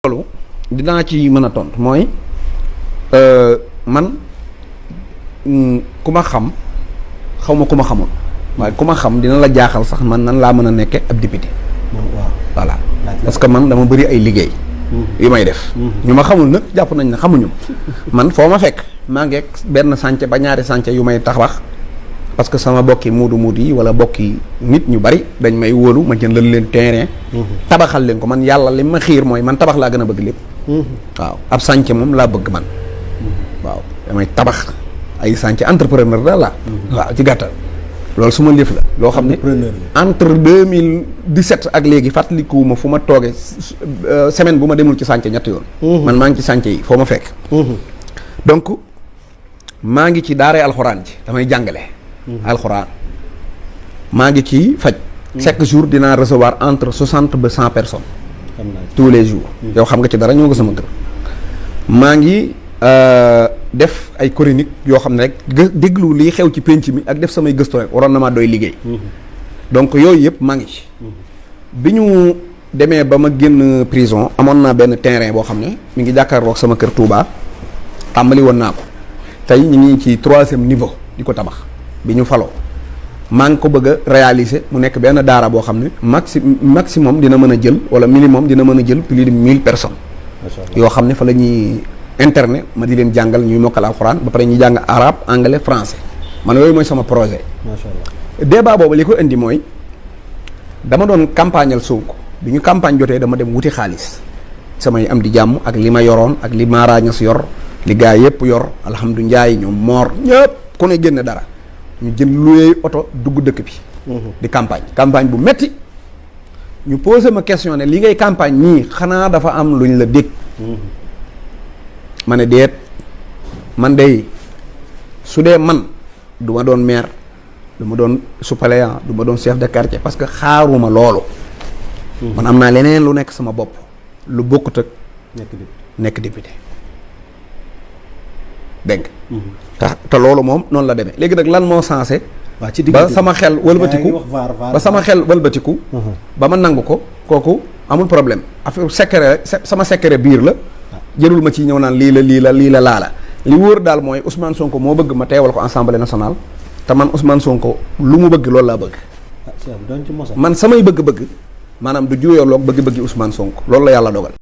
loolu dinaa ci mën a tontu mooy man ku ma xam xaw ma ku ma xamul waaye ku ma xam dina la jaaxal sax man nan laa mën a nekke ab député. waaw voilà parce que man dama bëri ay liggéey. yu may def. ñu ma xamul nag jàpp nañ ne xamuñu man foo ma fekk maa ngi benn sànce ba ñaari sànce yu may tabax parce que sama bokki muudu yi wala bokki nit ñu bari dañ may wóolu ma jëndal leen terrain. tabaxal leen ko man yàlla li ma xiir mooy man tabax laa gën a bëgg lépp. waaw ab sànce moom laa bëgg man. waaw damay tabax ay sànce entrepreneur daal la waaw ci gàttal. loolu su ma lëf la loo xam ne entre 2017 ak léegi fàttalikuwuma fu ma toogee semaine bu ma demul ci sànce ñetti yoon. man maa ngi ci sànce yi foo ma fekk. donc maa ngi ci daaree alxuraan ji damay jàngale. alxuraan maa ngi ci faj. chaque jour dinaa recevoir entre 60 ba 100 personnes. tous les jours. yow xam nga ci dara ñoo nga sama kër. maa ngi def ay chronique yoo xam ne rek déglu liy xew ci pénc mi ak def samay gëstu rek waroon na maa doy liggéey. donc yooyu yëpp maa ngi ci. bi ñu demee ba ma génn prison amoon naa benn terrain boo xam ne mi ngi jàkkaarloog sama kër Touba tàmbali woon naa ko tey ñu ngi ci 3e niveau di ko tabax bi ñu faloo maa ngi ko bëgg a réaliser mu nekk benn daara boo xam ne maximum dina mën a jël wala minimum dina mën a jël plus de 1000 personnes. yoo xam ne fa la ñuy internet ma di leen jàngal ñuy mokkal alxuraan ba pare ñuy jàng arabe anglais français man yooyu mooy sama projet. macha allah débat boobu li ko indi mooy dama doon campagnal Sonko bi ñu campagne jotee dama dem wuti xaalis samay am di jàmm ak li ma yoroon ak li maaraañas yor li gaa yëpp yor alhamdulilah ñoom moor ñëpp ku ne génne dara ñu jël luy oto dugg dëkk bi. di campagne bu metti ñu posé ma question ne li ngay campagne nii xanaa dafa am luñ la dégg. ma ne déet man de su dee man du ma doon maire du ma doon suppléant du ma doon chef de quartier parce que xaaruma loolu. man am naa leneen lu nekk sama bopp lu bokkut ak. nekk député dégg nga. te loolu moom noonu la demee léegi nag lan moo sensé. waa ci ba sama xel wëlbatiku ba ma nangu ko kooku amul problème affaire secret sama secret biir la. jërul ma ci ñëw naan lii la laala li wóor daal mooy Ousmane Sonko moo bëgg ma teewal ko Assemblée nationale te man Ousmane Sonko lu mu bëgg loolu laa bëgg. man samay bëgg-bëgg maanaam du juyoo loog bëgg-bëggi Ousmane Sonko loolu la yàlla dogal.